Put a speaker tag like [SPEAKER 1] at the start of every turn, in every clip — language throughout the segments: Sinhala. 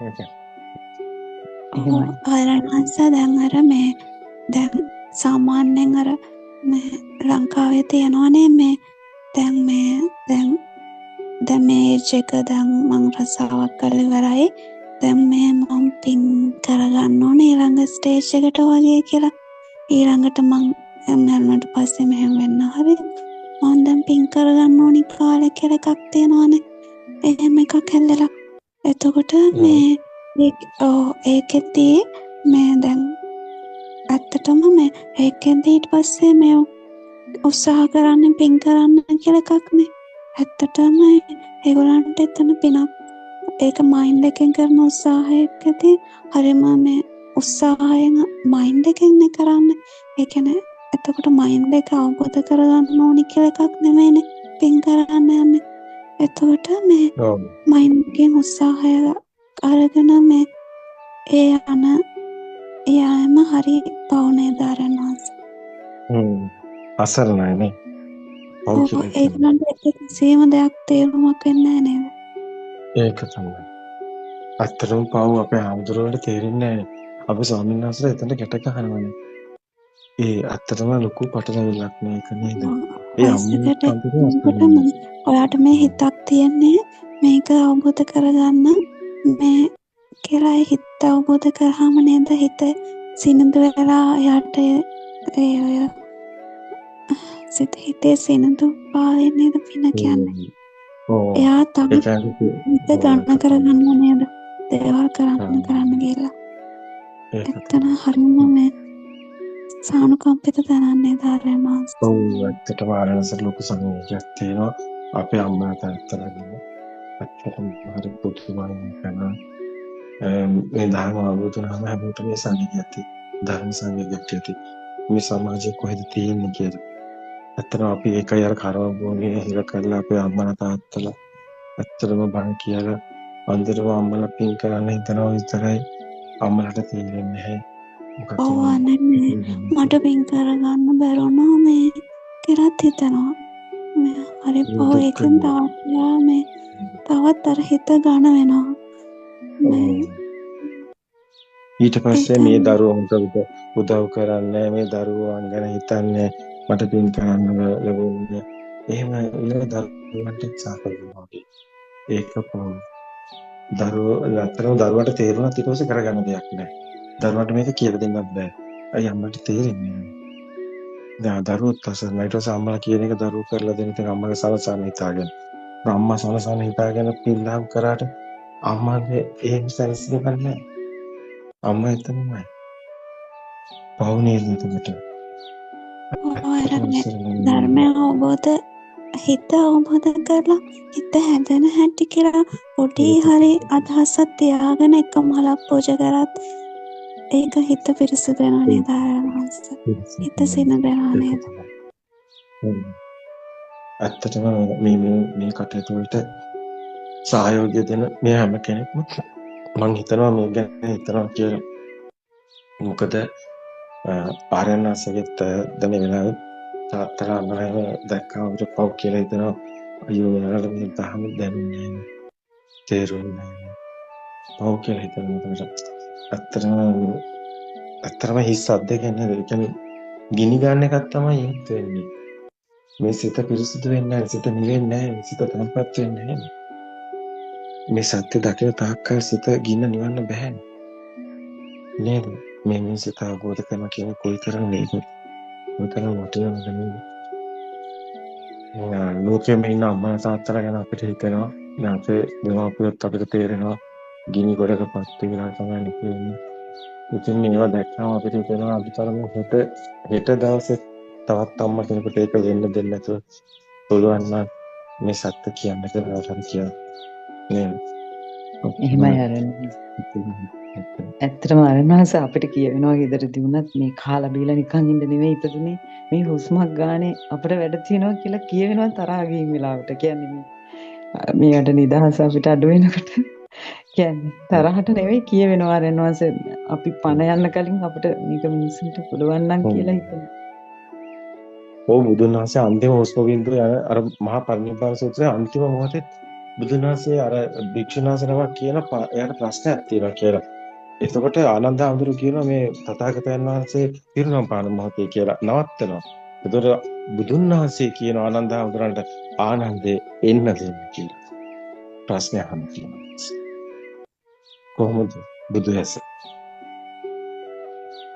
[SPEAKER 1] ඒක
[SPEAKER 2] එහෙමයි.
[SPEAKER 3] ආරණාස දැන් අර මේ දැන් සාමාන්‍යයෙන් අර මේ ලංකාවේ තියෙනවනේ මේ දැන් මේ දැන් දැන් මේ ඒජ් එක දැන් මං රස්සාවක් කරලා ඉවරයි. දැන් මේ මං පින් කරගන්න ඕනේ ඊළඟ ස්ටේජ් එකට වගේ කියලා. ඊළඟට මං මැරුණට පස්සේ මෙහෙම වෙන්න හරි මං දැන් පින් කරගන්න ඕනි කාලේ කියලා එකක් තියෙනවනේ. එහෙම එකක් හැදලා. එතකොට මේ ඔව් ඒකෙදී මේ දැන් ඇත්තටම මේ ඒකෙදී ඊට පස්සේ මේ උත්සාහ කරන්නේ පින් කරන්න කියලා එකක් නේ. ඇත්තටම ඒගොල්ලන්ට එතන පිනක් ඒක මයින්ඩ් එකෙන් කරන උත්සාහයකදී හරිම මේ උත්සාහයෙන් මයින්ඩ් එකෙන් නේ කරන්නේ. ඒ කියන්නේ එතකොට මයින්ඩ් එක අවබෝධ කරගන්න ඕනි කියලා එකක් නෙමෙයිනේ පින් කරන්න යන්නේ. එතකොට මේ මයින්ඩ් එකෙන් උත්සාහය අරගෙන මේ ඒ යන යෑම හරි පව් නේද ආරණාස?
[SPEAKER 1] අසරණයි නේ. පව් කියලා
[SPEAKER 3] ඒගොල්ලන්ට කිසිම දෙයක් තේරුමක් වෙන්නේ නැහැ නේද?
[SPEAKER 1] ඒක තමයි. ඇත්තටම පව් අපේ හාමුදුරුවන්ට තේරෙන්නේ නැහැ. අපි ස්වාමීන් වහන්සේලා එතනට ගැට ගහනවානේ. ඒ ඇත්තටම ලොකු පටලැවිල්ලක් මේක නේද? ඒ අම්මා
[SPEAKER 3] ඔයාට මේ හිතක් තියෙන්නේ මේක අවබෝධ කරගන්න මේ කියලා ඒ හිත අවබෝධ කරාම නේද හිත සිනිඳු වෙලා එයාට ඒ ඔය සිත හිතේ සිනිඳු භාවයෙන් නේද පින කියන්නේ. එයා තම හිත ගන්න කරගන්න නේද දේවල් කරන්න කරන්න කියලා. එතන හරිම මේ සානුකම්පිත තැනක් නේද ආර්යනාංශ?
[SPEAKER 1] ඔව් ඇත්තටම ආර්යනාංශ ලොකු සංවේගයක් තියෙනවා අපේ අම්මා තාත්තලා ගැන. ඇත්තටම හරි පුදුමයි කරනවා. මේ ධර්ම අවබෝධ වුණාම හැමෝටම මේ සංවේගයක් තියෙනවා. ධර්ම සංවේගයක් ඇති. මේ සමාජය කොහෙද තියෙන්නේ කියලා. ඇත්තටම අපි ඒකයි අර කර්ම භූමියේ හිර කරලා අපේ අම්මලා තාත්තලා ඇත්තටම බණ කියලා අන්තිමට අම්මලා පින් කරන්න හිතනවා විතරයි අම්මලාට තේරෙන්නේ නැහැ. මොකක්ද
[SPEAKER 3] ඔව් අනේ මට පින් කරගන්න බැරුණා මේ කියලාත් හිතනවා. මේ හරි පව් ඒකෙන් තවත් මේ තවත් අර හිත ඝන වෙනවා. මේ
[SPEAKER 1] ඊට පස්සේ මේ දරුවෝ උන්ට උදව් කරන්නේ මේ දරුවන් ගැන හිතන්නේ මට පින් කරන්න ලැබුණේ. එහෙම ඊළඟ දරුවන්ට සාප වෙනවා. ඒක පව්. දරුවෝ ඇත්තටම දරුවන්ට තේරුණා ඊට පස්සේ කරගන්න දෙයක් නෑ. දරුවන්ට මේක කියලා දෙන්නත් බෑ. අය අම්මට තේරෙන්නේ නෑ. දැන් දරුවොත් අසරණයි. ඊට පස්සේ අම්මලා කියන එක දරුවෝ කරලා දෙන ඉතින් අම්මගේ සලසන හිතාගෙන. අම්මා සලසන හිතාගෙන පින් දහම් කරාට අම්මාගේ එහෙම සැලසීමක් නෑ. අම්මා එතනමයි. පව් නේද එතකොට?
[SPEAKER 3] ධර්මය අවබෝධ හිත අවබෝධ කරලා හිත හැදෙන හැටි කියලා පොඩි හරි අදහසක් තියාගෙන එක මලක් පූජා කරත් ඒක හිත පිරිසුදු වෙනවා නේද ආරණාස? හිත සිනිඳ වෙනවා නේද?
[SPEAKER 1] ඇත්තටම මේ මේ මේ කටයුතු වලට සහයෝගය දෙන මේ හැම කෙනෙක්ම මං හිතනවා මේ ගැන හිතනවා කියලා. මොකද ආර්යනාසගෙත් දැන් මේ වෙලාවේ තාත්තලා අම්මලා එහෙම දැක්කම අපිට පව් කියලා හිතනවා. අයියෝ ඔයාලට මේ දහම දැනුන්නේ නැහැ. තේරුන්නේ නැහැ. පව් කියලා හිතනවා. ඇත්තටම ඇත්තටම හිස් අද්දකෙන් නේද? ඒ කියන්නේ ගිනි ගන්න එකක් තමයි ඒත් වෙන්නේ. මේ සිත පිරිසිදු වෙන්නේ නැහැ, සිත නිවෙන්නේ නැහැ, සිත තැන්පත් වෙන්නේ නැහැ. මේ සත්‍ය දකින තාක්කල් සිත ගින්න නිවන්න බැහැනේ. නේද? මේ මේ සිත අවබෝධ කරන කියන කොයිතරම් නේද? කොයිතරම් වටිනවද නේද? ලෝකෙම ඉන්න අම්මා තාත්තලා ගැන අපිට හිතෙනවා. දැන් අපේ දෙමාපියොත් අපිට තේරෙනවා ගිනි ගොඩක පත්තු වෙලා තමයි නිකෙන්නේ. ඉතින් මේවා දැක්කම අපිට හිතෙනවා අපි තරම හෙට හෙට දවසේ තවත් අම්මා කෙනෙකුට ඒක වෙන්න දෙන්න නැතුව පුළුවන් නම් මේ සත්‍ය කියන්න කියලා හරි කියලා. නේද?
[SPEAKER 2] එහෙමයි අරන්නේ. ඇත්තටම අරණාස අපිට කියවෙනවා ගෙදරදී වුණත් මේ කාලා බීලා නිකන් ඉන්න නෙමෙයි ඉපදුනේ මේ හුස්මක් ගානේ අපිට වැඩ තියෙනවා කියලා කියවෙනවා තරහා ගිහින් වෙලාවට. කියන්නේ මේ මේකට නිදහස අපිට අඩු වෙනකොට කියන්නේ තරහට නෙවෙයි කියවෙනවා අරණාස අපි පණ යන්න කලින් අපිට මේක මිනිස්සුන්ට පුළුවන් නම් කියලා හිතෙනවා.
[SPEAKER 1] ඔව් බුදුන් වහන්සේ අන්තිම හුස්ම බින්දුව යන අර මහා පරිනිබ්බාන සූත්‍රයේ අන්තිම මොහොතේ බුදුන් වහන්සේ අර භික්ෂුන් වහන්සේ නමක් කියන එයාට ප්‍රශ්නයක් තියෙනවා කියලා. එතකොට ආනන්ද හාමුදුරුවෝ කියනවා මේ තථාගතයන් වහන්සේ පිරිනොම් පාන මොහොතේ කියලා නවත්තනවා. එතකොට බුදුන් වහන්සේ කියන ආනන්ද හාමුදුරන්ට ආනන්දේ එන්න දෙන්න කියලා. ප්‍රශ්නය අහන්න කියනවා. කොහොමද බුදු ඇස?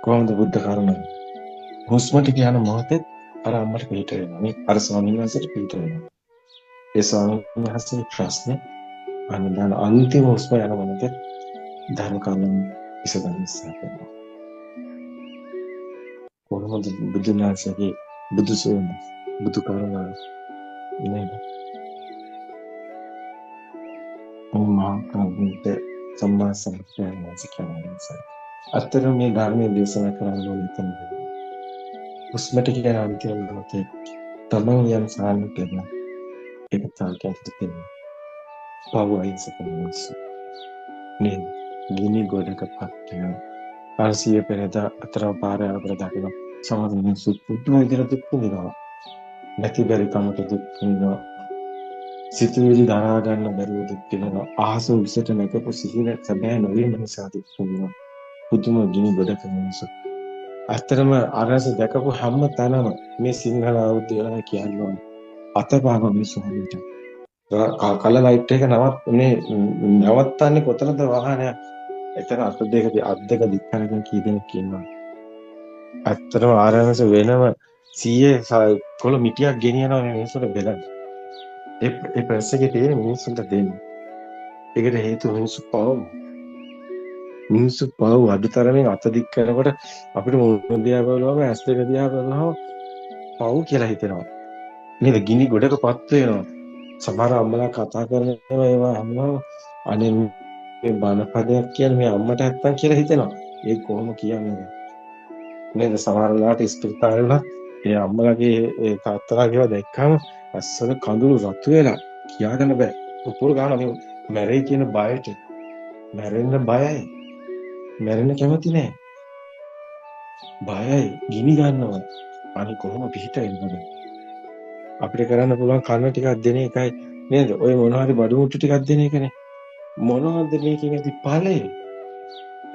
[SPEAKER 1] කොහොමද බුද්ධ කරුණ? හුස්ම ටික යන මොහොතේ අර අම්මට පිට වෙනවා නේ. අර ස්වාමීන් වහන්සේට පිට වෙනවා. ඒ ස්වාමීන් වහන්සේ ප්‍රශ්නේ අනන්දාන අන්තිම හුස්ම යන මොහොතේ ධර්ම කරුණ විසඳන්න උත්සාහ කරනවා. කොහොමද බුදුන් වහන්සේගේ බුදු සුවඳ බුදු කරුණාව නේද? මහා කරුණික සම්මා සම්බුද්ධයන් වහන්සේ කියන නිසා. අත්තර මේ ධර්මයේ දේශනා කරන්න ඕනේ එතනද. හුස්ම ටික යන අන්තිම මොහොතේ තමන් යම් සාන්න කරනවා. ඒක තාක්ෂණික දෙන්න. පව් අහිංසක මිනිස්සු. නේද? ගිනි ගොඩක පත් වෙනවා. අර සිය පෙරේද අතර පාර යනකොට දකිනවා. සමහර මිනිස්සු පුදුම විදිහට දුක් විඳිනවා. නැති බැරි කමට දුක් විඳිනවා. සිතුවිලි දරා ගන්න බැරුව දුක් විඳිනවා. අහස උසට නැගපු සිහින සැබෑ නොවීම නිසා දුක් විඳිනවා. පුදුම ගිනි ගොඩක මිනිස්සු. ඇත්තටම අරස දැකපු හැම තැනම මේ සිංහල අවුරුද්ද වෙනවා කියන්න ඕනේ. අතපාව මිනිස්සු හරියට. කලර් ලයිට් එක මේ නවත්තන්නේ කොතනද වාහනයක්? එතන අත දෙක දික් කරගෙන කී දෙනෙක් ඉන්නවා. ඇත්තටම ආරණස වෙනම 100 කොළ මිටියක් ගෙනියනවා මේ මිනිස්සුන්ට බෙලන්න. ඒ ප්‍රෙස් එකේ තියෙන මිනිස්සුන්ට දෙන්න. ඒකට හේතුව මිනිස්සු පව්. මිනිස්සු පව් අඩුතරමින් අත දික් කරනකොට අපිට මොන දිහා බලුවම ඇස් දෙක දිහා බලනහම පව් කියලා හිතෙනවා. නේද? ගිනි ගොඩකපත් වෙනවා. සමහර අම්මලා කතා කරන ඒවා අහනවා අනේ මේ බණපදයක් කියන්නේ මේ අම්මට නැත්තම් කියලා හිතෙනවා. ඒ කොහොම කියන්නේ නේද? සමහර වෙලාවට ඉස්පිරිතාලේ වුණත් ඒ අම්මලාගේ ඒ තාත්තලාගේ ඒවා දැක්කම ඇස්වල කඳුළු රතු වෙලා කියාගන්න බෑ. පුපුරු ගන්නවා මේ මැරෙයි කියන බයට. මැරෙන්න බයයි. මැරෙන්න කැමති නෑ. බයයි, ගිනි ගන්නවා. අනේ කොහොම පිහිට වෙන්නද? අපිට කරන්න පුළුවන් කන්න ටිකක් දෙන එකයි නේද? ඔය මොන හරි බඩු මුට්ටු ටිකක් දෙන එකනේ. මොනවද මේකෙන් ඇති ඵලය?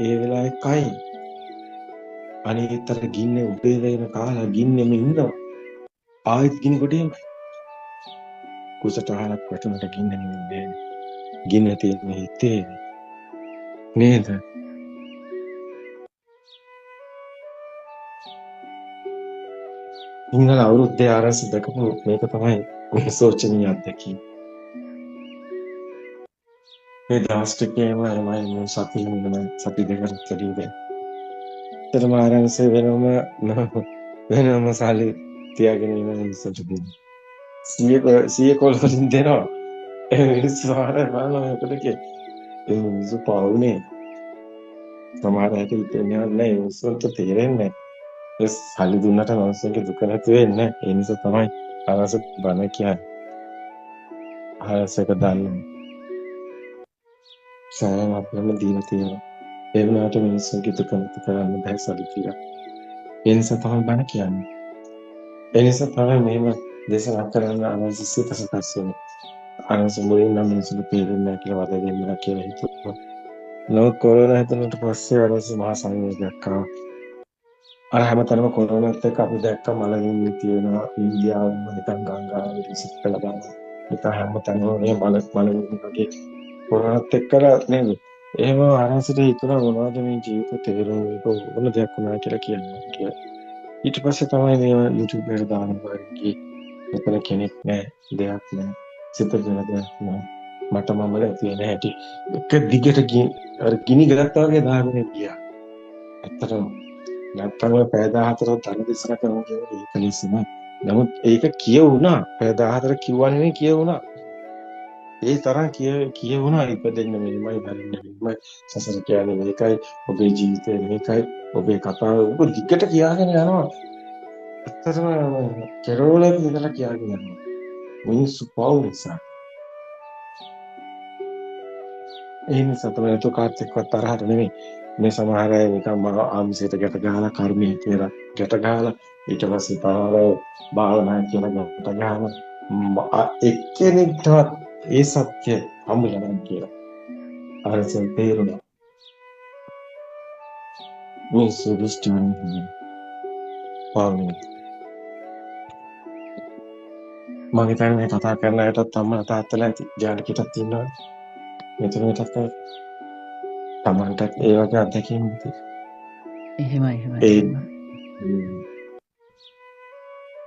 [SPEAKER 1] ඒ වෙලාවේ කයි. අනේතර ගින්නේ උදේ වෙන කාලා ගින්නෙම ඉන්නවා. ආයෙත් ගිනි ගොඩේමයි. කුසට අහලක් වැටුණට ගින්න නෙවෙන්නේ. ගින්න තියෙන්නේ හිතේ නේද? සිංහල අවුරුද්දේ ආරංචි දැකපු මේක තමයි මේ සෝචනීය අත්දැකීම. මේ දවස් ටිකේම එමය මේ සතියෙම සති දෙකකට වැඩි දැන්. ඇත්තටම ආරංචි වෙනම වෙනම සල්ලි තියාගෙන ඉන්න මිනිස්සුන්ට දෙන්න. 100 කොළ වලින් දෙනවා. ඒ මිනිස්සු ආර බලනවා මොකද කියේ. ඒ මිනිස්සු පවුනේ. සමහර අයට හිතෙන්නේ නැහැ ඒ මිනිස්සුන්ට තේරෙන්නේ නැහැ. ඒ සල්ලි දුන්නට මිනිස්සුන්ගේ දුක නැති වෙන්නේ නැහැ. ඒ නිසා තමයි ආරංචි බණ කියන්නේ. ආරංචි එක දන්නේ. සෑම අපලම දීලා තියෙනවා. ඒ වුණාට මිනිස්සුන්ගේ දුක නැති කරන්න බෑ සල්ලි දීලා. ඒ නිසා තමයි බණ කියන්නේ. ඒ නිසා තමයි මෙහෙම දේශනා කරන්න ආරංචි සිත සකස් වෙන්නේ. ආරංචි මුලින් නම් මිනිස්සුන්ට තේරෙන්නේ නැහැ කියලා වද දෙන්න කියලා හිතුවා. නමුත් කොරෝනා හැදුනට පස්සේ ආරංචි මහා සංවේගයක් ආවා. අර හැමතැනම කොරෝනාත් එක්ක අපි දැක්ක මලගිනි තියෙනවා. ඉන්දියාවෙම නිකන් ගංගාවේ විසිට කළා දානවා. නිකන් හැමතැනම මේ මල මලගිනි වගේ කොරෝනාත් එක්කලා නේද? එහෙම ආරංචිට හිතුණා මොනවද මේ ජීවිත තේරුම් මේක ඕන දෙයක් වුණා කියලා කියනවා කියලා. ඊට පස්සේ තමයි මේ YouTube එකට දාන ගියේ. මෙතන කෙනෙක් නෑ, දෙයක් නෑ, සිත වෙන දෙයක් නෑ. මට මම ඇති වෙන හැටි එක දිගට අර ගිනි ගත්තා වගේ දාගෙන ගියා. ඇත්තටම නැත්තම් ඔය පැය 14ක් ධන දේශනා කරනවා කියන්නේ ඒක ලේසි නෑ. නමුත් ඒක කියවුණා. පැය 14 කිව්වා නෙමෙයි කියවුණා. ඒ තරම් කියවුණා. ඉපදෙන්න මෙහෙමයි, මැරෙන්න මෙහෙමයි, සසර කියන්නේ මේකයි, ඔබේ ජීවිතය මේකයි, ඔබේ කතාව ඔබ දිගට කියාගෙන යනවා. ඇත්තටම කෙරෝලක ඉඳලා කියාගෙන යනවා. මිනිස්සු පව් නිසා. ඒ නිසා තමයි તો කාත් එක්කවත් තරහට නෙමෙයි. මේ සමහර අය නිකන් ආමිසයට ගැට ගහලා කර්මය කියලා ගැට ගහලා ඊට පස්සේ තව භාවනා කියලා ගැට ගහලා එක්කෙනෙක්වත් ඒ සත්‍ය හම්බුලා නැහැ කියලා. අරසෙන් තේරුණා. මිනිස්සු දෘෂ්ටි වලින් පාවෙන. මං හිතන්නේ මේ කතා කරන අයටත් අම්මලා තාත්තලා ඇති. ජානකිටත් ඉන්නවා. මෙතුමියටත් තමන්ටත් ඒ වගේ අත්දැකීම් ඇති.
[SPEAKER 2] එහෙමයි එහෙමයි.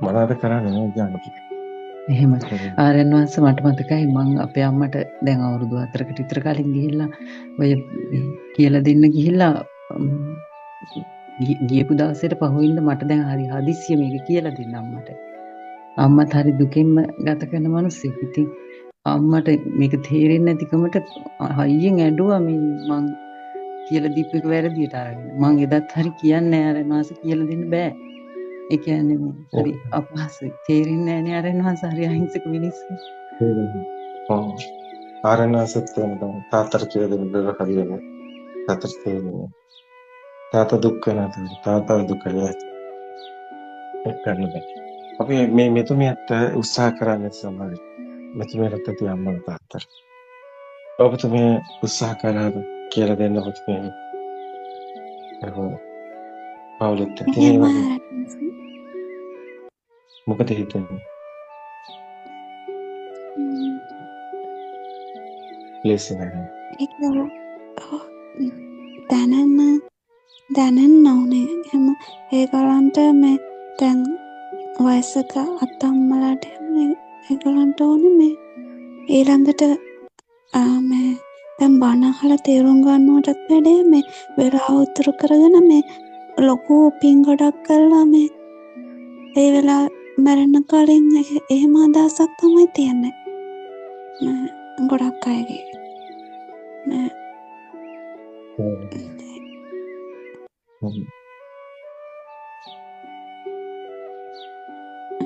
[SPEAKER 1] මොනවද කරන්නේ නේද ජානකි?
[SPEAKER 2] එහෙමයි. ආරයන් වහන්සේ මට මතකයි මං අපේ අම්මට දැන් අවුරුදු 4කට විතර කලින් ගිහිල්ලා ඔය කියලා දෙන්න ගිහිල්ලා ගියපු දවසේට පහුවෙන්ද මට දැන් හරි හදිස්සිය මේක කියලා දෙන්න අම්මට. අම්මත් හරි දුකෙන්ම ගත කරන මිනිස්සෙක්. ඉතින් අම්මට මේක තේරෙන්නේ නැතිකමට හයියෙන් ඇඬුවා මේ මං කියලා දීපු එක වැරදියට අරගෙන. මං එදත් හරි කියන්නේ නෑ ආරයන් වහන්සේ කියලා දෙන්න බෑ. ඒ කියන්නේ මේ හරි අපහසුයි. තේරෙන්නේ නෑනේ ආරයන් වහන්සේ හරි අහිංසක මිනිස්සු.
[SPEAKER 1] ඔව්. ආරයන් වහන්සේත් තේරෙනවා. තාත්තට කියලා දෙන්න බෑ හරියන්නේ. තාත්තට තේරෙන්නේ. තාත්තා දුක් වෙනවා. තාත්තා දුක වෙලා. ඒක කරන්න බෑ. අපි මේ මෙතුමියත් උත්සාහ කරන්නේ සමහර මෙතුමියට ඇති අම්මලා තාත්තට. ඔබතුමිය උත්සාහ කරාද කියලා දෙන්න ඔබතුමිය. එහෙම පවුලෙත් ඇති ඒ වගේ. මොකද හිතෙන්නේ? ලේසි නෑ.
[SPEAKER 3] ඒක දැනෙන්න ඕනේ. එහෙම ඒගොල්ලන්ට මේ දැන් වයසක අත්තම්මලාට එහෙම ඒගොල්ලන්ට ඕනේ මේ ඊළඟට මේ දැන් බණ අහලා තේරුම් ගන්නවටත් වැඩේ මේ වෙලාව උතුරු කරගෙන මේ ලොකු පින් ගොඩක් කරලා මේ ඒ වෙලාව මැරෙන්න කලින් එහෙම අදහසක් තමයි තියෙන්නේ ගොඩක් අයගේ.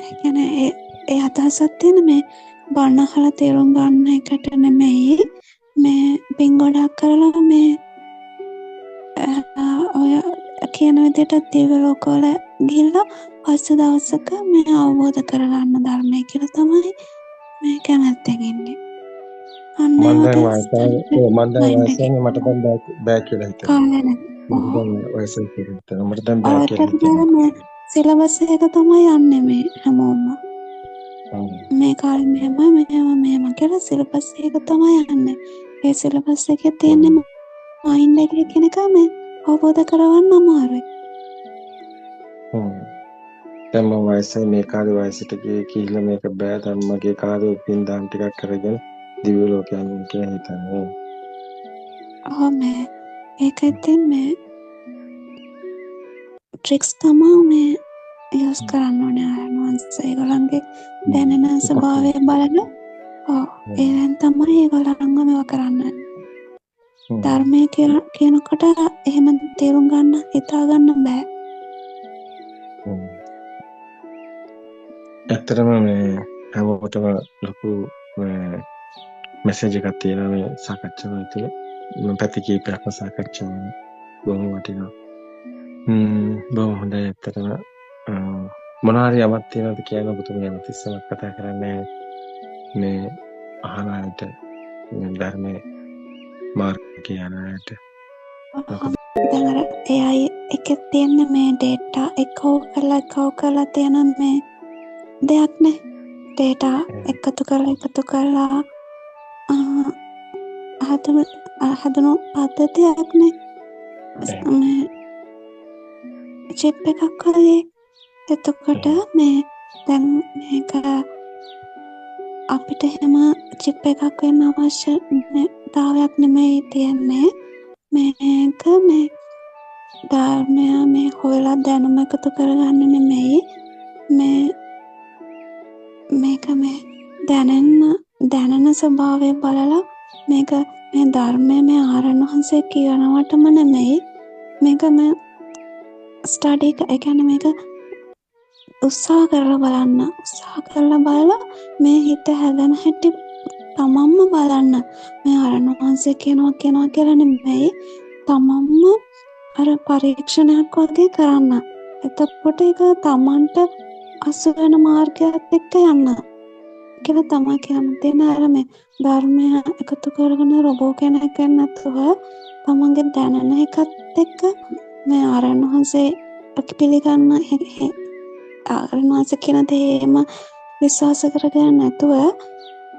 [SPEAKER 3] ඒ කියන්නේ ඒ අදහසක් තියෙන මේ බණ අහලා තේරුම් ගන්න එකට නෙමෙයි මේ පින් ගොඩක් කරලා මේ ඔය කියන විදිහට දිව්‍ය ලෝකවල ගිහිල්ලා පස්සේ දවසක මේ අවබෝධ කරගන්න ධර්මය කියලා තමයි මේ කැමැත්තෙන් ඉන්නේ.
[SPEAKER 1] අන්න මං දැන් වයසයි මං දැන් වයසයි මට දැන් බෑ කියලා හිතෙනවා. මං දැන් වයසයි කියලා හිතෙනවා. මට දැන් බෑ කියලා හිතෙනවා.
[SPEAKER 3] සිලබස් එක තමයි යන්නේ මේ හැමෝම. මේ කාලේ මෙහෙමයි මෙහෙම මෙහෙම කියලා සිලබස් එක තමයි යන්නේ. ඒ සිලබස් එකේ තියෙන මයින්ඩ් එකේ කියන එක මේ අවබෝධ කරවන්න අමාරුයි.
[SPEAKER 1] දැන් මම වයසයි මේ කාලේ වයසට ගිහිල්ලා මේක බෑ. දැන් මගේ කාලේ පින් දාන ටිකක් කරගෙන දිව්‍ය ලෝක යන්න කියලා හිතන්නේ.
[SPEAKER 3] ඔව් මේ ඒක ඉතින් මේ ට්‍රික්ස් තමයි මේ යූස් කරන්න ඕනේ ආරයන් වහන්සේ. ඒගොල්ලන්ගේ දැනෙන ස්වභාවය බලන ඔව් ඒවෙන් තමයි ඒගොල්ලන්ව මේවා කරන්න. ධර්මය කියනකොට එහෙම තේරුම් ගන්න හිතා ගන්න බෑ.
[SPEAKER 1] ඇත්තටම මේ හැමෝටම ලොකු මේ මැසේජ් එකක් තියෙනවා මේ සාකච්ඡාව ඇතුලේ. මම පැති කීපයක්ම සාකච්ඡා වුණා. බොහොම වටිනවා. බොහොම හොඳයි ඇත්තටම. මොනවා හරි යමක් තියෙනවද කියන්න ඔබතුමිය හැමතිස්සෙම කතා කරන්නේ මේ අහන අයට මේ ධර්මයේ මාර්ගය යන අයට.
[SPEAKER 3] දැන් අර AI එකේ තියෙන මේ ඩේටා එකෝ කරලා තියෙන මේ දෙයක් නේ. ඩේටා එකතු කරලා හදන පද්ධතියක් නේ. මේ චිප් එකක් වගේ. එතකොට මේ දැන් මේක අපිට එහෙම චිප් එකක් වෙන්න අවශ්‍යතාවයක් නෙමෙයි තියෙන්නේ. මේක මේ ධර්මය මේ හොයලා දැනුම එකතු කරගන්න නෙමෙයි. මේ මේක මේ දැනෙන ස්වභාවය බලලා මේක මේ ධර්මය මේ ආරණ්‍ය වහන්සේ කියනවටම නෙමෙයි. මේක මේ ස්ටඩි එක, ඒ කියන්නේ මේක උත්සාහ කරලා බලන්න. උත්සාහ කරලා බලලා මේ හිත හැදෙන හැටි තමන්ම බලන්න. මේ ආරණ්‍ය වහන්සේ කියනවා කියලා නෙමෙයි. තමන්ම අර පරීක්ෂණයක් වගේ කරන්න. එතකොට ඒක තමන්ට අසු වෙන මාර්ගයත් එක්ක යන්න. කියලා තමයි කියන්න තියෙන. අර මේ ධර්මය එකතු කරගෙන රොබෝ කෙනෙක් වෙන්න නැතුව තමන්ගේ දැනෙන එකත් එක්ක මේ ආරයන් වහන්සේ පිළිගන්න, ආරයන් වහන්සේ කියන දේම විශ්වාස කරගන්න නැතුව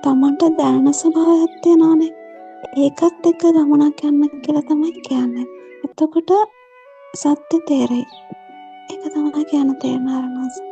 [SPEAKER 3] තමන්ට දැනෙන ස්වභාවයක් තියෙනවානේ. ඒකත් එක්ක ගමනක් යන්න කියලා තමයි කියන්නේ. එතකොට සත්‍ය තේරෙයි. ඒක තමයි කියන්න තේරෙන ආරයන් වහන්සේ.